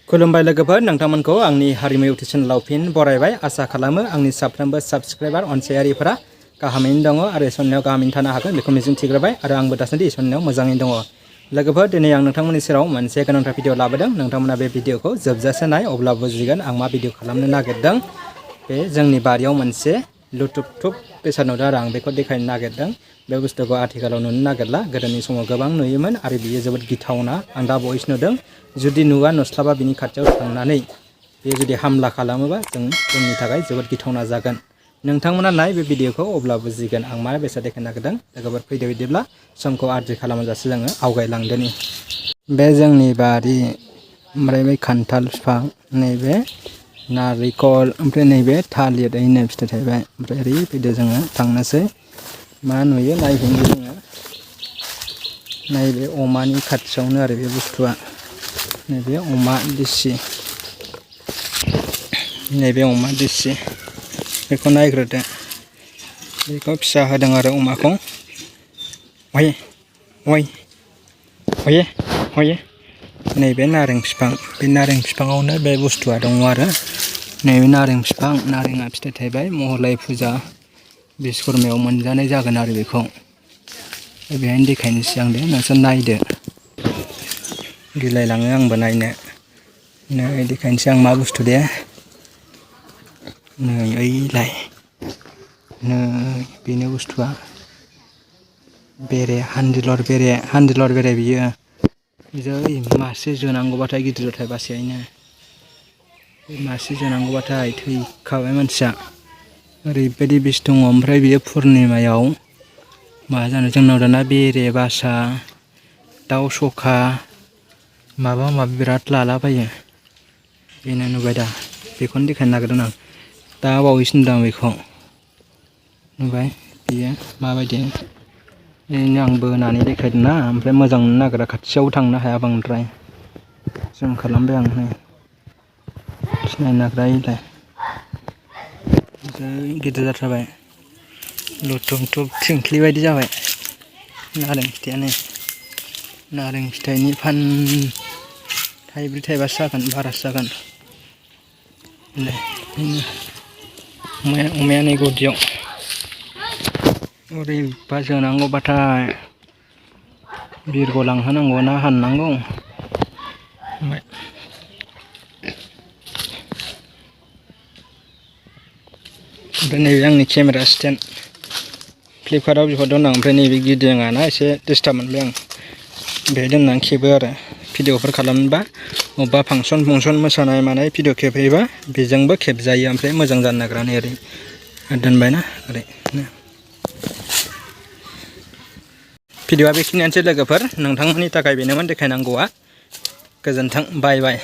खुलुमबाय लोगोफोर, नोंथांमोनखौ आंनि हारिमु इउटुब चेनेलाव फिन बरायबाय। आसा खालामो आंनि साफ्रोमबो साबस्क्राइबार अनसायारिफोरा गाहामैनो दङ आरो इसोरनियाव गाहामैनो थानो हागोन बेखौ मिजिंथिग्रोबाय आरो आंबो दासान्दि इसोरनियाव मोजाङैनो दङ। लोगोफोर, दिनै आं नोंथांमोननि सेराव मोनसे गोनांथार भिडिअ लाबोदों। नोंथांमोना बे भिडिअखौ जोबजासे नाय, अब्ला बुजिगोन आं मा भिडिअ खालामनो नागिरदों। बे जोंनि बारियाव मोनसे लुथुब बेसाद नुदों आरो आं बेखौ देखायनो नागिरदों। बे बुस्थुखौ आथिखालाव नुनो नागिरला, गोदोनि समाव गोबां नुयोमोन आरो बियो जोबोद गिथावना। आं दा भइस नुदों, जुदि नुस्लाबा बिनि खाथियाव थांनानै बेयो जुदि हामला खालामोबा जोंनि थाखाय जोबोद गिथावना जागोन। नोंथांमोना नाय बे भिडिअखौ, अब्ला बुजिगोन आं मा बेसाद देखायनो नागिरदों। लोगोफोर, फैदो बिदिब्ला समखौ आद्रि खालामाजासे जोङो आवगायलांदोनि। बे जोंनि बारि, ओमफ्राय बे खान्थाल बिफां, नैबे नारिखल, ओमफ्राय नैबे थालिरैनो फिथाइ थायबाय। ओमफ्राय ओरै फैदो जोङो थांनोसै, मा नुयो नायहैनो जोङो। नैबे अमानि खाथियावनो आरो बे बुस्थुआ, नैबे अमा देसि, नैबे अमा देसि, बेखौ नायग्रोदो। बेखौ फिसा होदों आरो अमाखौ। हये नैबे नारें बिफां, बे नारें बिफाङावनो बे बुस्थुआ दङ आरो। नैबे नारें बिफां, नारेंआ फिथाइ थायबाय। महलय फुजा बिश्वकर्मायाव मोनजानाय जागोन आरो बेखौ। बेहायनो देखायनोसै आं दे, नोंसोर नायदो। गिलायलाङो आंबो नायनो। नै देखायनोसै आं मा बुस्थु दे। नै ओइलाय, नै बेनो बुस्थुआ। बेरे, हान्दिलर बेरे बियो। जै मासे जोनांगौबाथाय गिदिर जाथाय बासेयैनो। मासे जोनांगौबाथाय थैखाबाय मानसिया। ओरैबायदि बिस दङ। ओमफ्राय बियो पुर्निमायाव मा जानो, जोंनाव दाना बेरे बासा, दाउ सखा, माबा माबि बिराद लालाबायो। बेनो नुबाय दा, बेखौनो देखायनो नागिरदों आं। दा बावैसो नुदों आं बेखौ। नुबाय बियो माबायदि। बिदिनो आं बोनानै देखायदों ना, ओमफ्राय मोजां नुनो नागिरा, खाथियाव थांनो हाया बांद्राय। जुम खालामबाय आं, नै सिनायनो नागिरा इलाय। जै गिदिर जाथारबाय, लुथुब थिंख्लि बायदि जाबाय। नारें फिथाइयानो, नारें फिथाइनि थाइब्रै थाइबासो जागोन, बारासो जागोन। अमाया नै गुदियाव। ओरैबा जोनांगौबाथाय बिरग'लांहोनांगौ ना हाननांगौ। ओमफ्राय नैबे आंनि केमेरा स्टेन्ड, फ्लिपकार्टआव बिहरदों आं। ओमफ्राय नैबे गिदिङा ना, एसे डिस्टार्ब मोनबाय आं। बेहाय दोननानै खेबो आरो भिडिअफोर खालामनोबा, अबेबा फांसन मोसानाय मानाय भिडिअ खेबहैबा बेजोंबो खेबजायो। ओमफ्राय मोजां जानो नागिरा, नै ओरै दोनबायना ओरैनो। भिडिअआ बेखिनियानोसै लोगोफोर, नोंथांमोननि थाखाय बेनोमोन देखायनांगौआ। गोजोन्थों, बाय बाय।